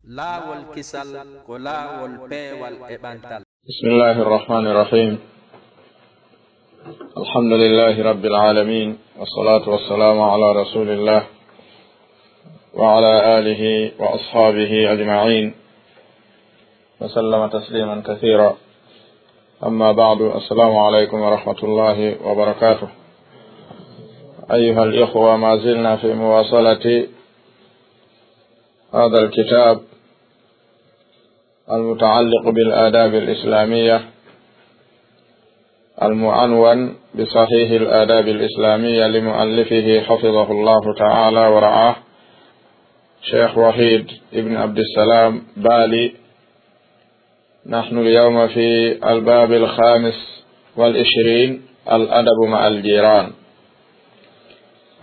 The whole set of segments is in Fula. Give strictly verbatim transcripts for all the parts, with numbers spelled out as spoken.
Laawol kisal ko laawol peewal e ɓantal. بسم الله الرحمن الرحيم. الحمد لله رب العالمين، والصلاة والسلام على رسول الله وعلى آله وأصحابه أجمعين، وسلم تسليما كثيرا. أما بعد، السلام عليكم ورحمة الله وبركاته. أيها الإخوة، ما زلنا في مواصلة هذا الكتاب المتعلق بالآداب الإسلامية، المعنون بصحيح الآداب الإسلامية، لمؤلفه حفظه الله تعالى ورعاه، شيخ وحيد ابن عبد السلام بالي. نحن اليوم في الباب الخامس والعشرين، الأدب مع الجيران.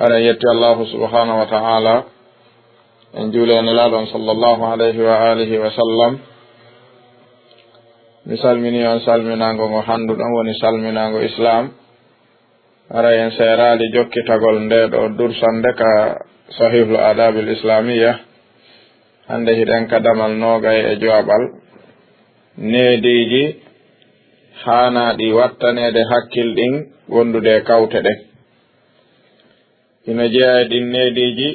Aɗa yetti Allahu subhanahu wa ta'ala, en juuli e Nelaaɗo on sallallahu alayhi wa alihi wa sallam. Mi salmini on salminaango ngo hannduɗon, woni salminaango Islaam. Haray en seeraali jokkitagol nde ɗo dursannde ka Sahihul Adabil Islamiyya. Hannde hiɗen ka damal noogay e jowaɓal. Neediiji haanaaɗi wattaneede hakkil ɗin wondude e kawte ɗen. Hino jeyaa e ɗin neediiji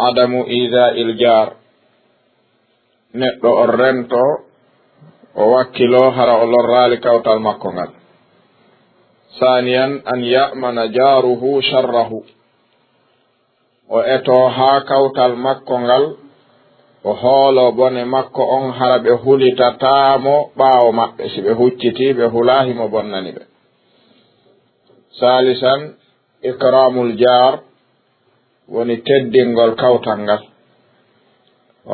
adamu iza il jaar. Neɗɗo on rento, o wakkiloo hara o lorraali kawtal makko ngal. Saaniyan, an ya'mana jaaruhu sharrahu. O etoo haa kawtal makko ngal, o hooloo bone makko on hara ɓe hulitataa mo ɓaawo maɓɓe. Si ɓe huccitii, ɓe hulaa, himo bonnani ɓe. Saalisan, ikraamul jaar, woni teddingol kawtal ngal.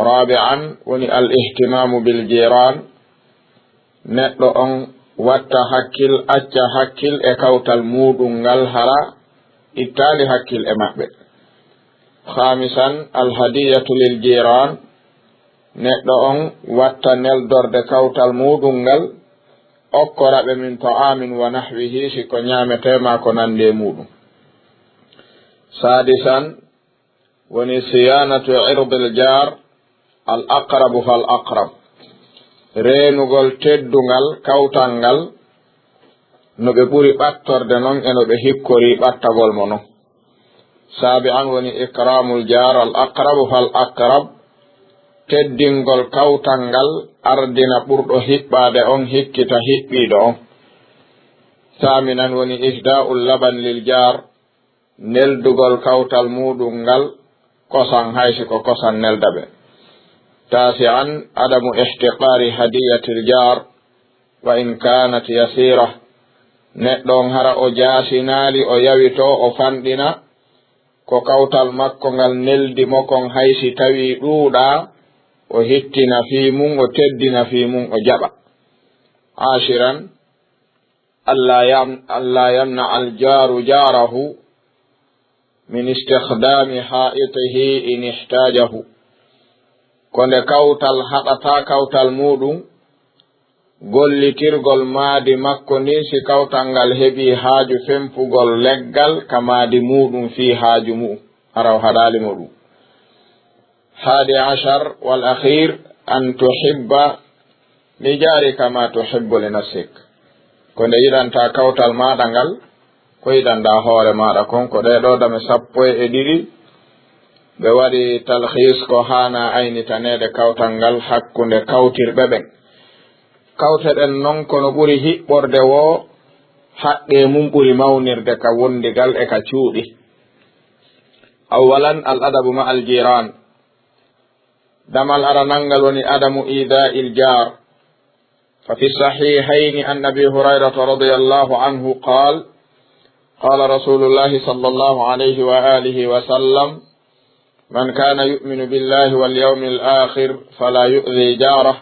Raabi'an, woni al ihtimaamu bil jiiraan, neɗɗo on watta hakkil, acca hakkil e kawtal muuɗum ngal hara ittaali hakkil e maɓɓe. Khaamisan, al hadiyatu lil jiiraan, neɗɗo on watta neldorde kawtal muuɗum ngal, okkora ɓe min ta'aamin wa nahwihi, si ko ñaametee maa ko nanndi e muuɗum. Saadisan, woni siyaanatu irdil jaar, al aqrabu fal aqrab. Reenugol teddungal kawtal ngal, no ɓe ɓuri ɓattorde non e no ɓe hikkori ɓattagol mo non. Saabi'an, woni ikraamul jaar, al aqrabu fal aqrab. Teddingol kawtal ngal, ardina ɓurɗo hiɓɓaade on, hikkita hiɓɓiiɗo on. Saaminan, woni ihdaa'ul laban lil jaar, neldugol kawtal muuɗum ngal kosan, hay si ko kosan nelda ɓe. Taasi'an, adamu ihtiqaari hadiyatil jaar, wa in kaanat yasiira. Neɗɗo on hara o jaasinaali, o yawitoo, o fanɗina, ko kawtal makko ngal neldi mo kon, hay si tawii ɗuuɗaa, o hittina fii mun, o teddina fii mun, o jaɓa. Aashiran, alla yam-, alla yamna al jaaru jaarahu min istikhdaami haa'itihi in ihtaajahu. Ko nde kawtal haɗataa kawtal muuɗum gollitirgol maadi makko ndin, si kawtal ngal heɓii haaju fempugol leggal ka maadi muuɗum fii haaju mu'um, hara o haɗaali mo ɗum. Haadi ashar wal akhir, an tuhibba li jaarika ma tuhibbu li nafsik. Ko nde yiɗanta kawtal maaɗa ngal, ko yiɗanɗaa hoore maaɗa kon. Ko ɗee ɗoo dame sappo e ɗiɗi ɓe waɗi talhiis ko haana aynitaneede kawtal ngal hakkunde kawtirɓe ɓen. Kawte ɗen non, kono ɓuri hiɓɓorde woo, haqqee mum ɓuri mawnirde ka wondigal e ka cuuɗi. Awwalan, al adabu ma al jiiraan. Damal aranal ngal woni adamu iidaa il jaar. Fa fi sahihayni an Abi Hurayrata radiyallahu anhu qaal, qaala Rasuulullaahi sallallaahu alayhi wa aalihi wa sallam, man kaana yu'minu billaahi wal yawmil aakhir falaa yu'dhii jaarah,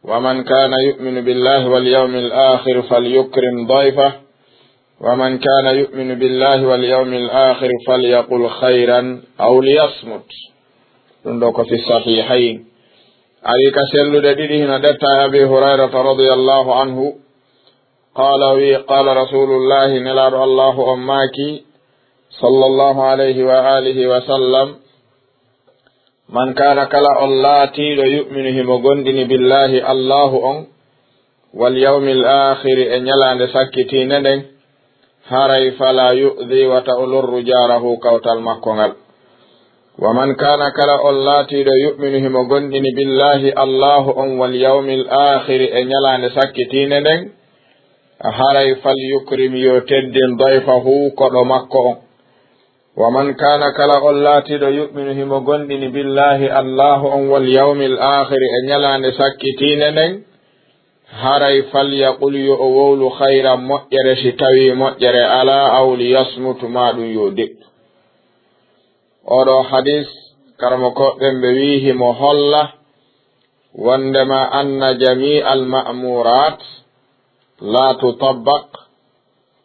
wa man kaana yu'minu billaahi wal yawmil aakhir falyukrim dayfah, wa man kaana yu'minu billaahi wal yawmil aakhir falyaqul khayran aw liyasmut. Ɗum ɗoo ko fi sahihayn. Ari ka selluɗe ɗiɗi, hino ɗetta e Abi Hurayrata radiyallahu anhu. Qaala, wi, qaala Rasuulullaahi, Nelaaɗo Allaahu on maaki, sallallahu alayhi wa aalihi wa sallam, Man kana, kala on laatiiɗo, yu'minu, himo gomɗini, billahi, Allahu on, wal yawmil aakhiri, e ñalaande sakkitiinde nden, haray fala yu'dhi, wata o lorru, jaarahu, kawtal makko ngal. Wa man kana, kala on laatiiɗo, yu'minu, himo gomɗini, billahi, Allahu on, wal yawmil aakhiri, e ñalaande sakkitiinde nden, haray fal yukrim, yo teddin, dayfahu, koɗo makko on. Wa man kana, kala on laatiiɗo, yu'minu, himo gomɗini, billahi, Allahu on, wal yawmil aakhiri, e ñalaande sakkitiinde nden, haray fal yaqul, yo o wowlu, khayran, moƴƴere, si tawii moƴƴere alaa, aw li yasmut, maa ɗum yo deƴƴu. Oɗo hadis, karamokooɓe ɓen ɓe wi'i himo holla wondema anna jami'al ma'murat la tutabbaq,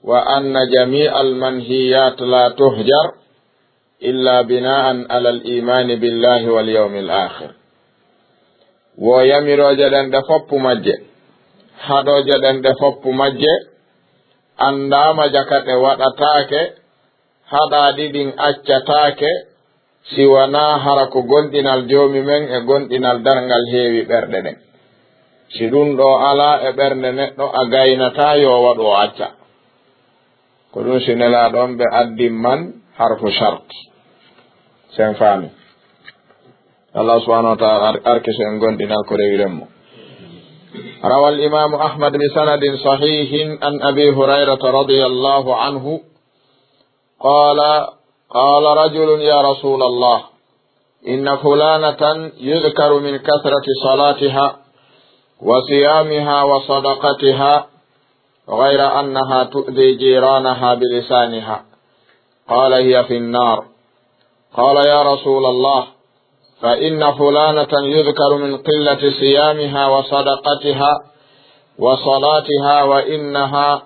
wa anna jami'al manhiyat la tuhjar, illa bina'an alal imani billahi wal yawmil akhir. Wo yamirooje ɗen ɗe foppu majje, haɗooje ɗen ɗe foppu majje, anndaama jaka ɗe waɗataake, haɗaaɗi ɗin accataake, si wanaa hara ko gomɗinal Joomi men e gomɗinal darngal heewi ɓerɗe ɗen. Si ɗun ɗoo alaa e ɓernde neɗɗo, a gaynataa yo o waɗu o acca. Ko ɗun si Nelaaɗo on ɓe addin man harfu shart. Sen faami. Allah subhanahu wa ta'ala ar-, arkiso en gomɗinal ko rewiren mo. روى الإمام أحمد بسند صحيح عن أبي هريرة رضي الله عنه قال: قال رجل: يا رسول الله، إن فلانة يذكر من كثرة صلاتها وصيامها وصدقتها، غير أنها تؤذي جيرانها بلسانها. قال: هي في النار. قال: يا رسول الله، فإن فلانة يذكر من قلة صيامها وصدقتها وصلاتها، وإنها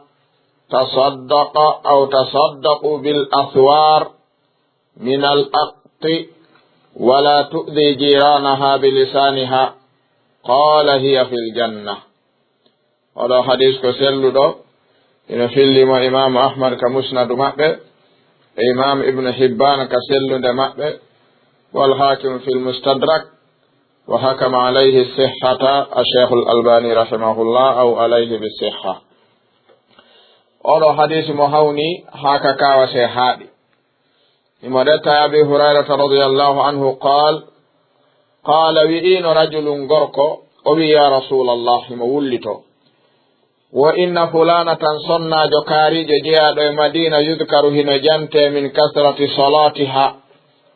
تصدق أو تصدق بالأثوار من الأقط ولا تؤذي جيرانها بلسانها. قال: هي في الجنة. Oɗo hadis ko selluɗo, ina filli mo Imam Ahmad ka Musnadu maɓɓe, e Imam Ibn Hibban ka Sellunde maɓɓe, wal Hakim fil Mustadrak, wa hakama alayhi sihhata Ash-Shaykhul Albani rahimahullah, aw alayhi bi sihha. Oɗo hadis mo hawni haa ka kawate haaɗi. Himo ɗetta e Abi Hurayrata radiyallahu anhu qaal, qaala, wi'ino rajulun, gorko, o wi'i, ya Rasulallah, himo wullito. Wo inna fulanatan, sonnaajo kaariijo jeyaaɗo e Madina, yudkaru, hino jante min kasrati salatiha,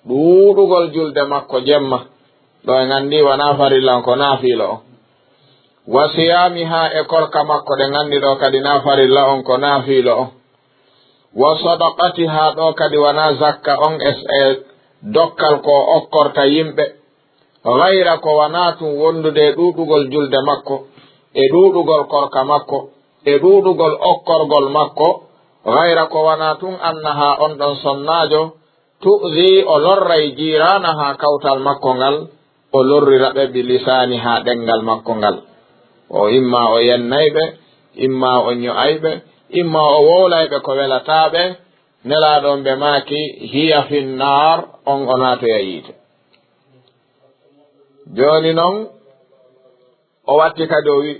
ɗuuɗugol julde makko jemma. Ɗo en anndi wanaa farilla on, ko naafiilo on. Wa siyamiha, e korka makko ɗen anndi ɗo kadi naa farilla on, ko naafiilo on. Wa sadaqatiha, ɗo kadi wanaa zakka on e, e dokkal ko o okkorta yimɓe. Gayra, ko wanaa tun wondude e ɗuuɗugol julde makko, e ɗuuɗugol korka makko, e ɗuuɗugol okkorgol makko. Gayra, ko wanaa tun annaha, on ɗon sonnaajo, tu'zi, o lorray, jiiraanaha, kawtal makko ngal, o lorrira ɓe, bi lisaaniha, ɗenngal makko ngal. O imma o yennay ɓe, imma o ño'ay ɓe, imma o wowlay ɓe ko welataa ɓe. Nelaaɗo on ɓe maaki, hiya finnaar, on o naatoya yiite. Jooni non, o watti kadi o wi,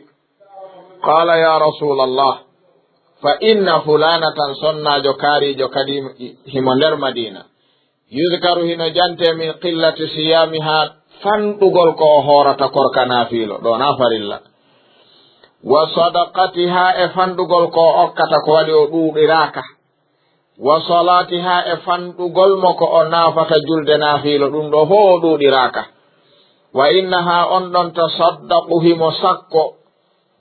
qaala, ya Rasulallah, fa inna fulanatan, sonnaajo kaariijo kadi himo nder Madina. Yudkaru, hino jante, min qillati siyamiha, fanɗugol ko o hoorata korka naafiilo, ɗo naa farilla. Wa sadaqatiha, e fanɗugol ko o okkata ko waɗi o ɗuuɗiraaka. Wa salatiha, e fanɗugol mo ko o naafata julde naafiilo, ɗum ɗo fof o ɗuuɗiraaka. Wa innaha, on ɗon, tasaddaqu, himo sakko,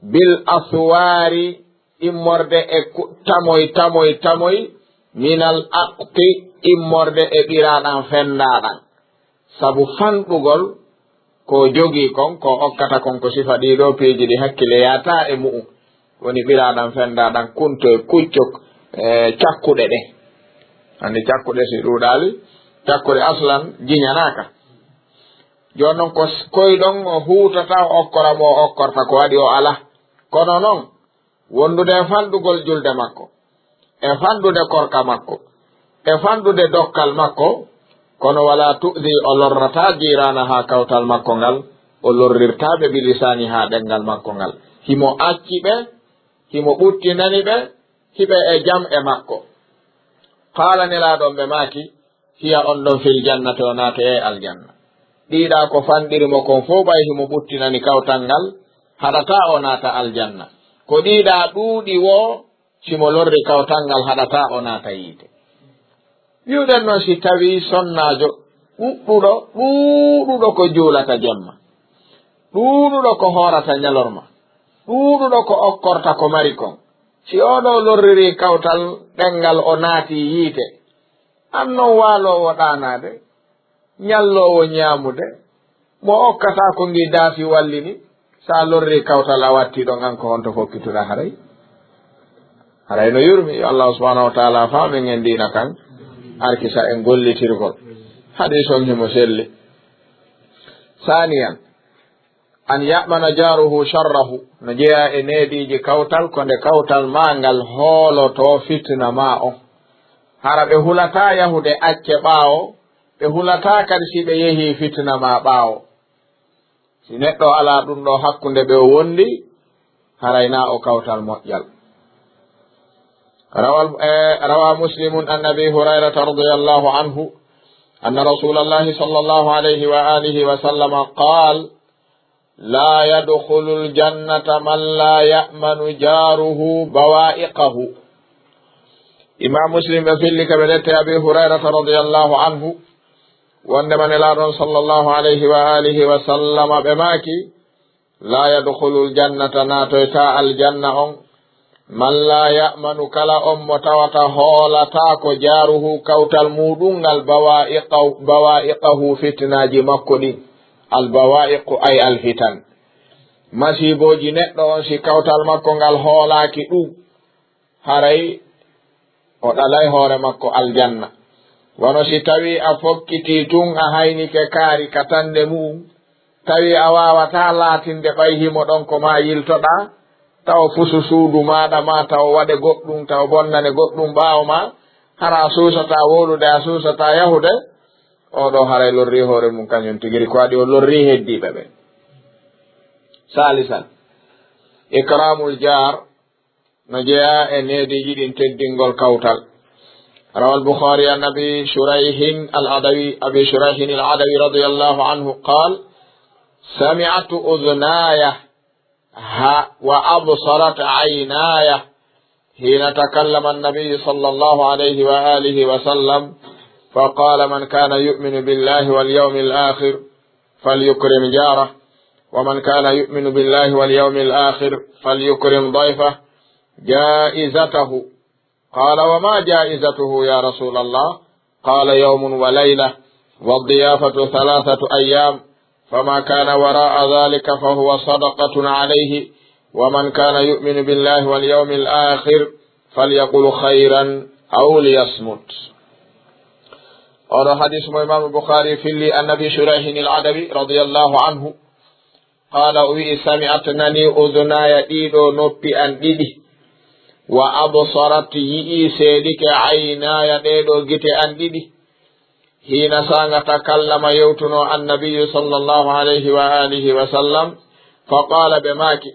bil aswaari, immorde e ku-, tamoy, tamoy, tamoy, minal aqti, immorde e ɓiraaɗan fendaaɗan. Sabu fanɗugol ko o jogii kon, ko o okkata kon, ko sifa ɗiɗo piiji ɗi hakkille yaataa e mu'un. Woni ɓiraaɗan fendaaɗan, kunto e kucco, e cakkuɗe ɗen. Anndi cakkuɗe si ɗuuɗaali, cakkuɗe aslan jiñanaaka. Jooni non ko s-, koy ɗon o huutata, o okkora mo o okkorta ko waɗi o alaa. Kono non, wondude e fanɗugol julde makko, e fanɗude korka makko, e fanɗude dokkal makko, Kono wala tu'di, o lorrataa jiiraanaha, kawtal makko ngal, o lorrirtaa ɓe bilisani, haa ɗemngal makko ngal. Himo acci ɓe, himo ɓuttinani ɓe, hiɓe e jam e makko. Qaala, Nelaaɗo on ɓe maaki, hiya on ɗon fil jannati, o naatoyay aljanna. Ɗiiɗa ko fanɗiri mo kon fow, ɓay himo ɓuttinani kawtal ngal, haɗataa o naata aljanna. Ko ɗiiɗa ɗuuɗi woo, si mo lorri kawtal ngal, haɗataa o naata yiite. Wi'uɗen non si tawii sonnaajo ɗuuɗuɗo, ɗuuɗuɗo ko juulata jemma, ɗuuɗuɗo ko hoorata ñalorma, ɗuuɗuɗo ko okkorta ko mari kon, si oo ɗoo lorririi kawtal ɗemngal o naati yiite, an non waaloowo ɗaanaade, ñalloowo ñaamude, mo okkataa ko ngi daafi wallini, sa lorri kawtal a watti ɗon, an ko honto fokkituɗa haray? Haray no yurmi, yo Allahu subhanahu wa ta'ala faamin en diina kan, arkisa en gollitirgol. Hadiis on himo selli. Saaniyan, an ya'mana jaaruhu sharrahu, no jeyaa e neediiji kawtal, ko nde kawtal maa ngal hoolotoo fitina maa on. Hara ɓe hulataa yahude acce ɓaawo, ɓe hulataa kadi si ɓe yehii fitina maa ɓaawo. Si neɗɗo alaa ɗun ɗoo hakkunde ɓe o wondi, haray naa o kawtal moƴƴal. Rawal, eh, rawa Muslimun an Abi Hurayrata radiyallahu anhu, anna Rasulallahi sallallahu alayhi wa alihi wa sallama qaal, "Laa yadkhulul jannata man laa ya'manu jaaruhu bawa'iqahu." Imam Muslim ɓe filli ka ɓe lette Abi Hurayrata radiyallahu anhu, wonde ma Nelaaɗo on sallallahu alayhi wa alihi wa sallama ɓe maaki, "Laa yadkhulul jannata, naatoytaa aljanna on, man laa ya'manu, kala on mo tawata hoolataa ko jaaruhu, kawtal muuɗum ngal, bawaa'iqa-, bawaa'iqahu, fitinaaji makko ɗin." Al bawaa'iqu ay al fitan. Masiibooji neɗɗo on, si kawtal makko ngal hoolaaki ɗum, haray o ɗalay hoore makko aljanna. Wano si tawii a fokkitii tun, a haynike kaari ka tannde mu'um, tawi a waawataa laatinde ɓay himo ɗon ko maa yiltoɗaa, taw fusu suudu maaɗa, maa taw waɗe goɗɗum, taw bonnane goɗɗum ɓaawo maa, hara a suusataa wowlude, a suusataa yahude, oo ɗoo haray lorrii hoore mum kañum tigiri, ko waɗi o lorrii heddiiɓe ɓen. Saalisan, ikraamul jaar, no jeyaa e neediiji ɗin teddingol kawtal. Rawal Bukhaari an Abi Shurayhin al-Adawi, Abi Shurayhin al-Adawi radiyallahu anhu qaal, "Sami'tu udhunaya ha-, wa absarat aynaya hina takallama an-nabi sallallahu alayhi wa alihi wa sallam, fa qala, man kana yu'minu billahi wal yawmil akhir, falyukrim jarah, wa man kana yu'minu billahi wal yawmil akhir, falyukrim dayfah." Jaizatahu. Qala, wa ma jaizatuhu ya Rasulallah? Qala, yawmun wa laylah, wa diyafatu thalathatu ayyam, fama kana wara'a dhalika fahuwa sadaqatun alayhi, wa man kana yu'minu billahi wal yawmil akhir, falyaqul khayran aw liyasmut. Oɗo hadis mo Imam Bukhari filli an Abi Shurayhin al-Adawi radiyallahu anhu. Qala, o wi'i, sami'at, nani, udhunaya, ɗiɗo noppi an ɗiɗi, wa absarat, yi'i, seedike, aynaya, ɗeɗo gite an ɗiɗi. Hina sanga takallama, yewtuno annabiyu sallallahu alayhi wa alihi wa sallam, fa qala, ɓe maaki,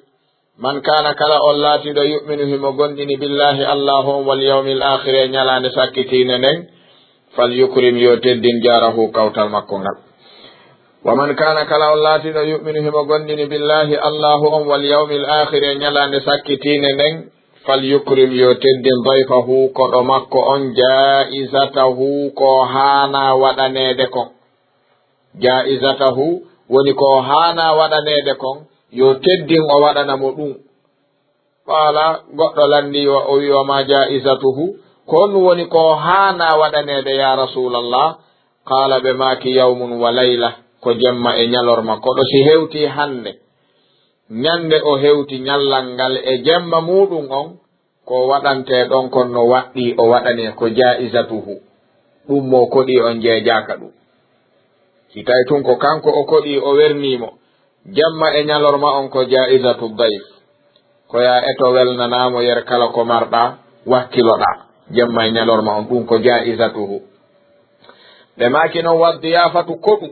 man kana, kala on laatiɗo, yu'minu, himo gondini, billahi, Allahu on, wal yawmil akhir, e ñalaande sakkitiinde nden, falyukrim, yo teddin, jarahu, kawtal makko ngal. Wa man kana, kala on laatiɗo, yu'minu, himo gondini, billahi, Allahu on, wal yawmil akhir, e ñalaande sakkitiinde nden, falyukrim, yo teddin, dayfahu, koɗo makko on, jaizatahu, ko haana waɗaneede kon. Jaizatahu woni ko haana waɗaneede kon, yo teddin o waɗana mo ɗum. Qaala, goɗɗo lanndii o, o wi'i, wa ma jaizatuhu, ko honɗum woni ko haana waɗaneede, ya Rasuulallah? Qaala, ɓe maaki, yawmun wa layla, ko jemma e ñalorma. Koɗo si hewtii hannde, ñande o hewti ñallal ngal e jemma muuɗum on, ko waɗantee ɗon kon no waɗɗii o waɗanee, ko jaizatuhu. Ɗum mo koɗii on jeejaaka ɗum. Si tawi tun ko kanko o koɗii o wernii mo, jemma e ñalorma on ko jaizatu dayf. Ko yaa eto welnanaa mo yer kala ko marɗaa, wakkiloɗaa. Jemma e ñalorma on ɗum ko jaizatuhu. Ɓe maaki noon, "Wa diyaafatu koɗu,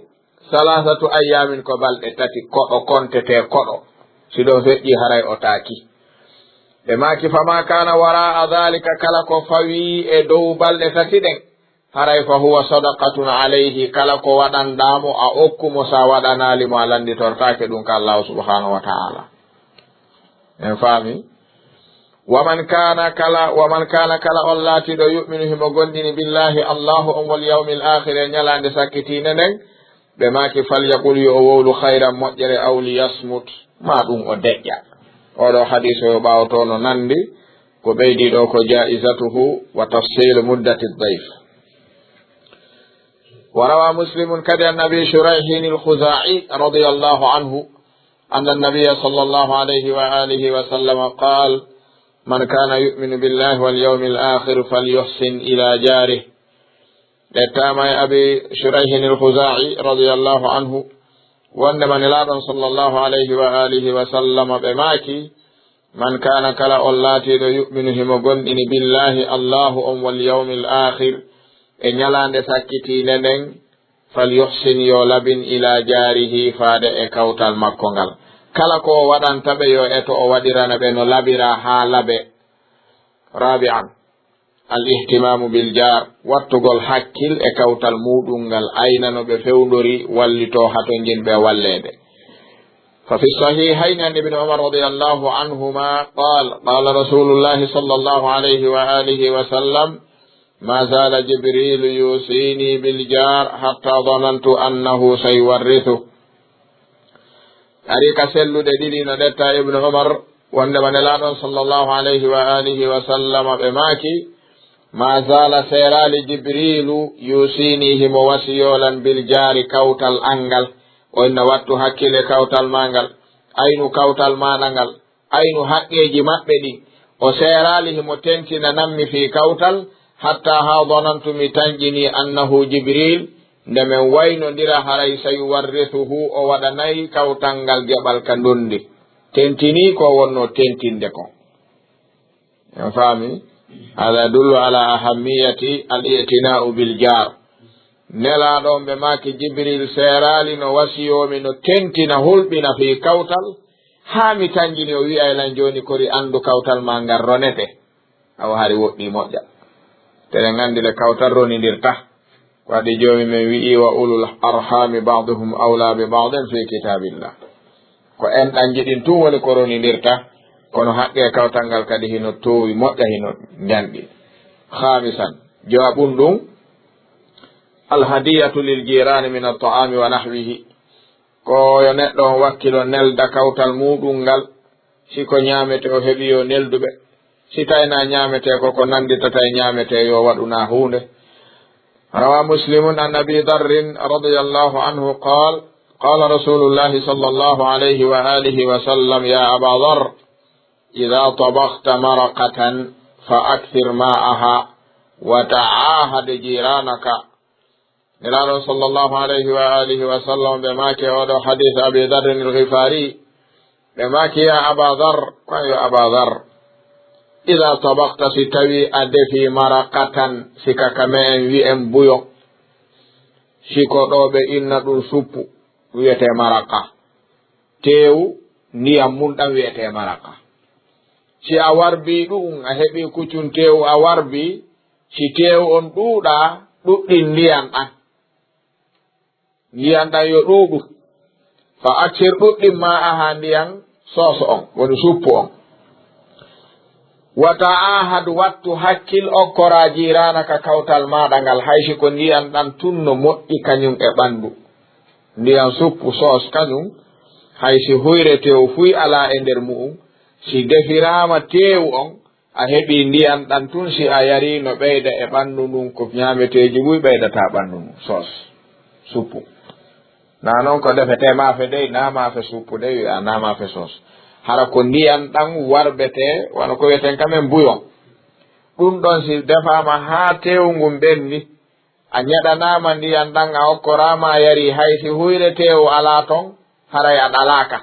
salaasatu ayyaamin, ko balɗe tati, koɗo kontetee koɗo. Si ɗum feƴƴii, haray o taaki." Ɓe maaki, "Fama kaana waraa daalika, kala ko fawii e dow balɗe tati ɗen, haray fa huwa sadaqatun alayhi, kala ko waɗanɗaa mo, a okku mo, sa waɗanaali mo, a lannditortaake ɗum ka Allaahu subhaanahu wa ta'aala." En faami? "Wa man kaana kala, wa man kaana kala on laatiiɗo yu'minu himo gomɗini billahi Allaahu on wal yawmil aakhiri e ñalaande sakkitiinde nden," ɓe maaki, "Falyaqul, yo o wowlu khayran moƴƴere, aw liyasmut, ma ɗum o deƴƴa." Oɗo hadiis o ɓaawoto no nanndi, ko ɓeydi ɗo ko jaa'izatuhu wa tafsiilu muddati dayf. Wa rawa Muslimun kadi an Abi Shurayhin al-Khuzaa'i radiyallahu anhu, anna an-nabiyya sallallahu alayhi wa alihi wa sallam qaal, "Man kaana yu'minu billahi wal yawmil aakhir falyuhsin ila jaarih." Ƴettaama e Abi Shurayhin al-Khuzaa'i radiyallahu anhu, wonde ma Nelaaɗo on sallallahu alayhi wa alihi wa sallam ɓe maaki, "Man kaana, kala on laatiiɗo, yu'minu, himo gomɗini, billahi, Allaahu on, wal yawmil aakhir, e ñalaande sakkitiinde nden, falyuhsin, yo labin, ila jaarihi, faade e kawtal makko ngal. Kala ko o waɗanta ɓe, yo eto o waɗirana ɓe no labiraa haa laɓe." Raabi'an, al ihtimaamu bil jaar, wattugol hakkil e kawtal muuɗum ngal, ayna no ɓe fewndori, wallitoo hatonjinɓe walleede. Fa fi sahihayni an Ibni Umar radiyallahu anhuma qaal, qaala Rasuulullaahi sallallaahu alayhi wa aalihi wa sallam, "Maa zaala Jibriilu yuusiinii bil jaar hattaa zanantu annahu sayuwarrithuh." Ari ka selluɗe ɗiɗi no ɗetta Ibnu Umar, wonde ma Nelaaɗo on sallallaahu alayhi wa aalihi wa sallama ɓe maaki, "Maa zaala, seeraali Jibriilu, yuusiinii, himo wasiyoo lan, bil jaari, kawtal an ngal. O inna wattu hakkil e kawtal maa ngal, aynu kawtal maaɗa ngal, aynu haqqeeji maɓɓe ɗin." O seeraali himo tentina nammi fii kawtal, hattaa haa zanantu, mi tanƴinii, annahu Jibriil, nde men waynondira, haray sayuwarrithuhu, o waɗanay kawtal ngal geɓal ka ndondi. Tentinii ko wonnoo tentinde kon. En faami? Hada yadullu ala ahammiyati al-i'tina'u bil jaar. Nelaaɗo on ɓe maaki Jibril seeraali no wasiyoo mi no tentina hulɓina fii kawtal, haa mi tanƴini o wi'ay lan jooni kori anndu kawtal maa ngal ronete. Awa hari woɗɗii moƴƴa. Tenen anndi le kawtal ronindirta. Ko waɗi Joomi men wi'i, "Wa ulul arhami ba'duhum awla bi ba'din fi kitabillah." Ko enɗanji ɗin tun woni ko ronindirta, kono haqqe kawtal ngal kadi hino toowi moƴƴa, hino njanɗi. Khamisan, jawaabun ɗum, al hadiyatu lil jirani min at-ta'ami wa nahwihi. Ko yo neɗɗo on wakkilo nelda kawtal muuɗum ngal, si ko ñaametee o heɓi yo neldu ɓe, si tawi na ñaametee ko, ko nannditata e ñaametee yo waɗu na huunde. Rawa Muslimun an Abi Darrin radiyallahu anhu qaal, qaala Rasulullahi sallallahu alayhi wa alihi wa sallam, "Ya Aba Dar, idha tabakhta maraqatan fa akthir ma'aha wa ta'ahad jiranaka." Nelaaɗo sallallahu alayhi wa alihi wa sallam ɓe maaki e oɗo hadith Abi Dharrin al-Ghifari, ɓe maaki, "Ya Aba Dhar," ko yo Aba Dhar, "idha tabaqta, si tawi a defi maraqatan, si ka ka me'en wi'en buyo, si ko ɗo ɓe inna ɗum suppu, wi'ete maraqa. Teewu, ndiyam mun ɗan wi'ete maraqa. Si a warbi ɗum, a heɓi kuccun teewu, a warbi, si teewu on ɗuuɗa, ɗuɗɗin ndiyan ɗan. Ndiyan ɗan yo ɗuuɗu. Fa aksir, ɗuɗɗin ma'aha ndiyan soos on, woni suppu on. Wa ta'ahad, wattu hakkil, okkora jiranaka, kawtal maaɗa ngal, hay si ko ndiyan ɗan tun no moƴƴi kañun e ɓandu. Ndiyan suppu soos kañun, hay si huyre teewu fuy alaa e nder mu'un, si defiraama teewu on, a heɓi ndiyan ɗan tun, si a yari no ɓeyda e ɓandu ndun, ko ñaameteeji buy ɓeydata ɓandu ndun, soos, suppu. Na non ko defete maafe dey, na maafe suppu dey, wi'a na maafe soos. Hara ko ndiyan ɗan warbete, wano ko wi'eten kamen buyon. Ɗun ɗon si defaama haa teewu ngun ɓenni, a ñaɗanaama ndiyan ɗan, a okkoraama a yari, hay si huyre teewu alaa ton, haray a ɗalaaka.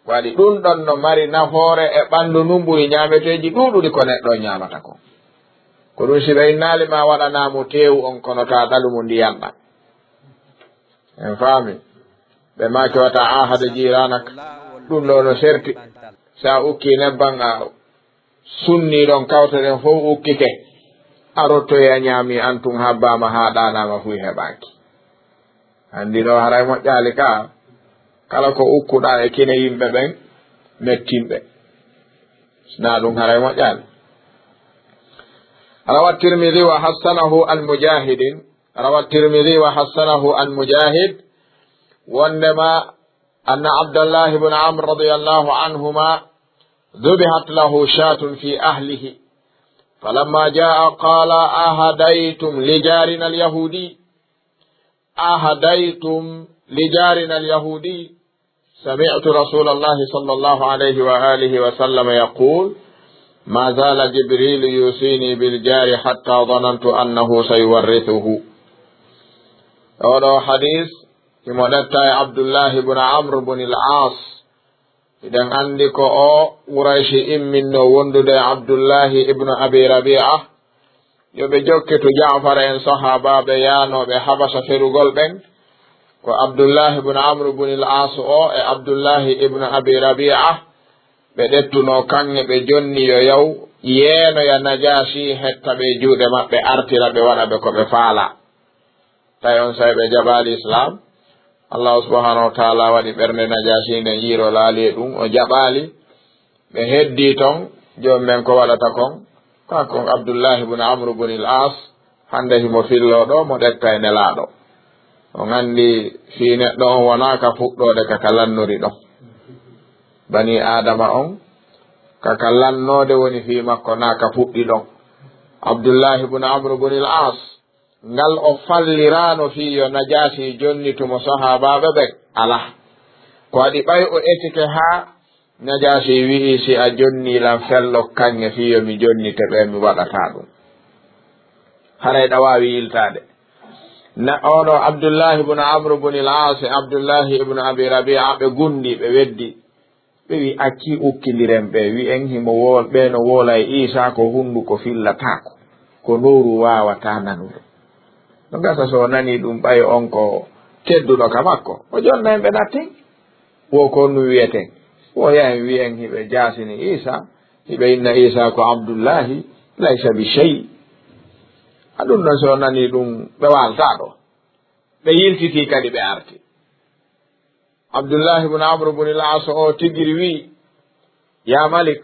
Waɗi ɗun ɗon no mari nafoore e ɓandu ndun ɓuri ñaameteeji ɗuuɗuɗi ko neɗɗo ñaamata kon. Ko ɗun si ɓe innaali ma waɗanaa mo teewu on, kono taa ɗalu mo ndiyan ɗan. En faami. Ɓe maaki wata ahada jiranaka. Ɗum ɗo no serti. Sa ukki nebban a sunni ɗon kawtoɗen fof ukkike. A rottoyi a ñaami an tun habbama ha ɗanama fuy heɓaki. Andi ɗo haray moƴƴali ka. Kala ko ukkuɗa e kine yimɓe ɓen mettinɓe. Na ɗum haray moƴƴali. روى الترمذي وحسنه عن مجاهد. روى الترمذي وحسنه عن مجاهد. Wondema أن عبد الله بن عمرو رضي الله عنهما ذبحت له شاة في أهله، فلما جاء قال: أهديتم لجارنا اليهودي، أهديتم لجارنا اليهودي. سمعت رسول الله صلى الله عليه وآله وسلم يقول: ما زال جبريل يوصيني بالجار حتى ظننت أنه سيورثه. Oɗo hadis himo ɗetta e Abdullahi ibn Amr ibn al-As. Hiɗen anndi ko o Qurayshi imminno wondude e Abdullahi ibnu Abi Rabi'a, yo ɓe jokkitu Ja'far en sahaabaaɓe yaanooɓe Habasa ferugol ɓen. Ko Abdullahi ibnu Amr ibnu al-As o e Abdullahi ibnu Abi Rabi'a ɓe ɗettunoo kaŋŋe, ɓe jonni yo yaw yeenoya Najaasi, hetta ɓe e juuɗe maɓɓe, artira ɓe, waɗa ɓe ko ɓe faalaa. Tawi on saa'i ɓe jaɓaali Islaam. Allahu subhanahu wa taala waɗi ɓernde Najaasi nden yiirolaali e ɗum, o jaɓaali. Ɓe heddii ton, joom men ko waɗata kon? Kanko on Abdullahi ibn Amr ibn al-As, hannde himo filloo ɗo, mo ɗetta e Nelaaɗo. On anndi fii neɗɗo on wonaa ka fuɗɗoode ka ka lannori ɗon. Banii Aadama on, ka ka lannoode woni fii makko, naa ka fuɗɗi ɗon. Abdullahi ibn Amr ibn al-As, ngal o falliraano fii yo Najaasi jonnitu mo sahaabaaɓe ɓen? Alaa. Ko waɗi ɓay o etike haa Najaasi wi'i, "Si a jonnii lan fello kaŋŋe fii yo mi jonnite ɓe, mi waɗataa ɗum." Haray ɗa waawi yiltaade. Na, oɗo Abdullahi ibn Amr ibn al-As e Abdullahi ibn Abi Rabi'a ɓe gundi, ɓe weddi. Ɓe wi, "Acci ukkindiren ɓe, wi'en himo wool-, ɓe no woola e Iisaa ko hunduko fillataako, ko nowru waawataa nanude." No gasa so o nanii ɗum, ɓay on ko tedduɗo ka makko, o jonna en ɓe nattin. Wo ko on wi'eten? Wo yahen wi'en hiɓe jaasini Iisaa, hiɓe inna Iisaa ko Abdullahi, laysa bi shay. A ɗum ɗon so o nanii ɗum, ɓe waaltaa ɗo. Ɓe yiltitii kadi ɓe arti. Abdullahi ibn Amr ibn al-As o tigiri wi'i, "Ya Malik,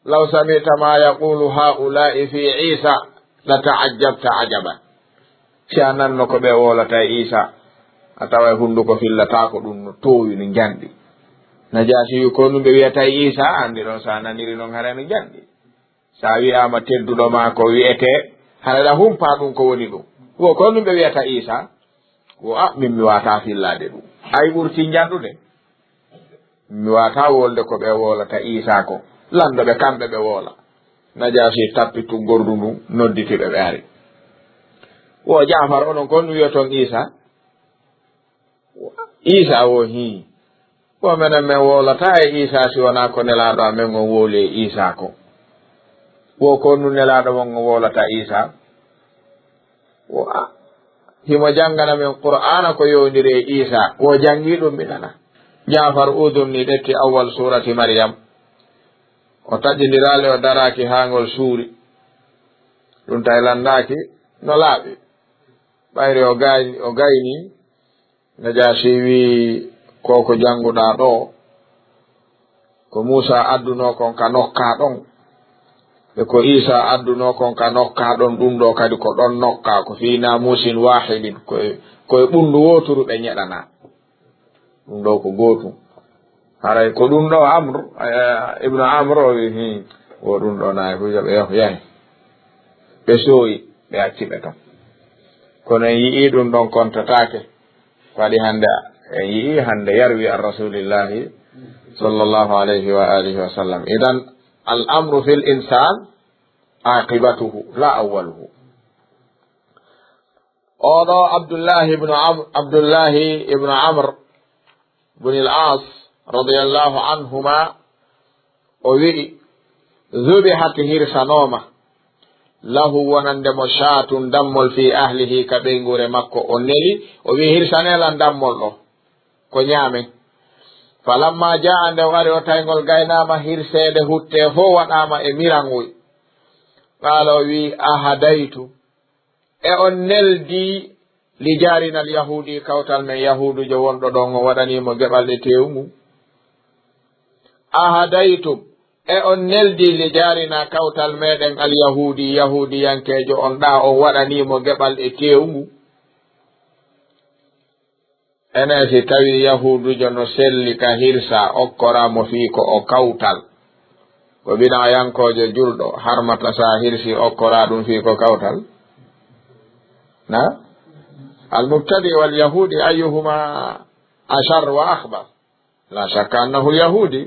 law sami'ta ma yaqulu ha'ula'i fi Isa, la ta'ajjabta ajaban." Si a nanno ko ɓe wolata e Isa, a taway hunduko fillataako ɗum no toowi, no njanɗi. Najaasi wi, "Ko ɗum ɓe wi'ata e Isa?" Anndi ɗon, so a naniri non, haray no njanɗi. Sa wi'aama tedduɗo ma ko wi'etee, hara ɗa humpaa ɗum ko woni ɗum. Wo ko ɗum ɓe wi'ata Iisaa? Wo a, min mi waawataa fillaade ɗum. Ay ɓurtii njanɗude. Mi waawataa wolde ko ɓe wolata Iisaa ko. Lanndo ɓe kamɓe ɓe wola. Najaasi tappi tuggordu ndun, nodditi ɓe, ɓe ari. Wo Jaafar, onon ko on wi'oton Iisaa? Iisaa wo hii. Wo menen men wowlataa e Iisaa si wonaa ko Nelaaɗo amen on wowli e Iisaa ko. Wo ko honɗun Nelaaɗo mon on wowlata Iisaa? Wo a, himo janngana men Qur'aana ko yowndiri e Iisaa. Wo janngii ɗum mi nana. Jaafar Udun ni ɗetti awwal suurati Maryam. O taƴindiraali, o daraaki haa ngol suuri. Ɗum tawi lanndaaki no laaɓi. Ɓayri o gay-, o gaynii, Najaasi wi'i, "Ko ko jannguɗaa ɗoo, ko Muusaa addunoo kon ka nokkaa ɗon, e ko Iisaa addunoo kon ka nokkaa ɗon, ɗum ɗoo kadi ko ɗon nokkaa, ko fii naamuusin waahidin, ko e, ko e ɓunndu wooturu ɓe ñeɗanaa. Ɗum ɗoo ko gootum." Haray ko ɗum ɗoo Amr, eh, Ibnu Amr o wi'i, "Hin, wo ɗum ɗoo nayi fu, yo ɓe yoh, yahi." Ɓe sooyi, ɓe acci ɓe ton. Kono en yi'ii ɗum ɗon kontataake. Ko waɗi hannde, en yi'ii hannde yarwi an Rasuulillahi sallallahu alayhi wa alihi wa sallam. Idan, al amru fil insaan aqibatuhu, la awwaluhu. Oɗo Abdullahi ibnu Am-, Abdullahi ibnu Amr ibn al-As radiyallahu anhuma, o wi'i, "Zubihat, hirsanooma, lahu wonande mo shaatun dammol fi ahlihi ka ɓeynguure makko. O neli, o wi'i, "Hirsanee lan dammol ɗo, ko ñaamen." Falamma jaa, nde o ari o tawi ngol gaynaama, hirseede huttee fow waɗaama e miranguy. Qaala, o wi'i, "Ahadaytu, e on neldi li jaarina al yahudi, kawtal men yahudujo wonɗo ɗon, on waɗanii mo geɓal e teewu ngu?" Ahadaytum, e on neldi li jaarina kawtal meɗen al yahudi, yahudiyankeejo on ɗa, on waɗanii mo geɓal e teewu ngu? Enen si tawi yahudujo no selli ka hirsa, okkora mo fii ko o kawtal. Ko bid'ayankoojo julɗo harmata sa hirsi okkora ɗum fii ko kawtal? Na? Al mubtadi wal yahudi ayyuhuma ashar wa akhbar? La shakka annahu al yahudi.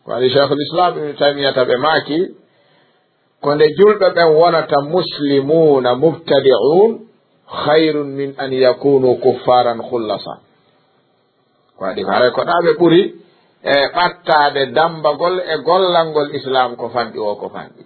Ko waɗi Shaykhul Islam Ibn Taymiyata ɓe maaki, ko nde julɓe ɓen wonata muslimuuna mubtadi'uun khayrun min an yakunu kuffaran khullasa. Ko waɗi haray ko ɗa ɓe ɓuri e ɓattaade dambagol e gollangol Islam ko fanɗi o ko fanɗi.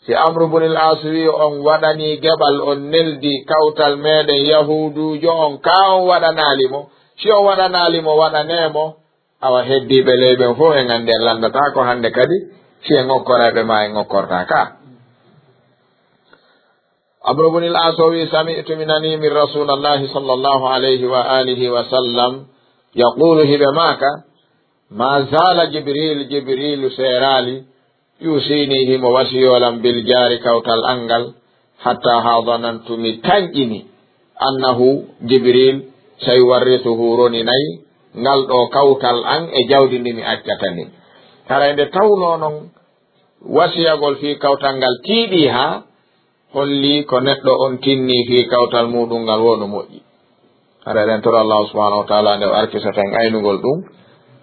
Si Amru bunil As wi'i on waɗanii geɓal, on neldi kawtal meɗen yahudujo on, ka on waɗanaali mo, si on waɗanaali mo, waɗanee mo, awa heddiiɓe ley ɓen fow en anndi en lanndataa ko hannde kadi, si en okkoray ɓe ma en okkortaa ka. Amru bunil As o wi'i, sami'tu, mi nanii min Rasulallahi sallallahu alayhi wa alihi wa sallam yaqulu, hiɓe maaka, ma zala Jibril, Jibrilu seeraali, yusini, himo wasiyoo lan bil jaari, kawtal an ngal, hatta ha zanantu, mi tanƴini, annahu Jibril sayuwarrisuhu, roninay ngal ɗo kawtal an e jawdi ndi mi accata ndin. Haray nde tawnoo non wasiyagol fii kawtal ngal tiiɗii haa holli ko neɗɗo on tinni fii kawtal muuɗum ngal woo no moƴƴi. Hara eɗen tora Allahu subhanahu wa ta'ala nde o arkisata en aynugol ɗum.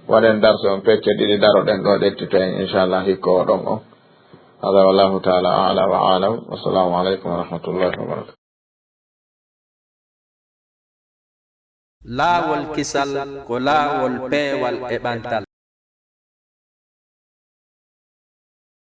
Waɗen darse on pecce ɗiɗi, daroɗen ɗo, ɗettito en inchallah hikko o ɗon on. Hada wallahu ta'ala a'la wa a'lam. Wassalamu alaikum wa rahmatullahi wa barakatuh. Laawol kisal ko laawol peewal e ɓantal.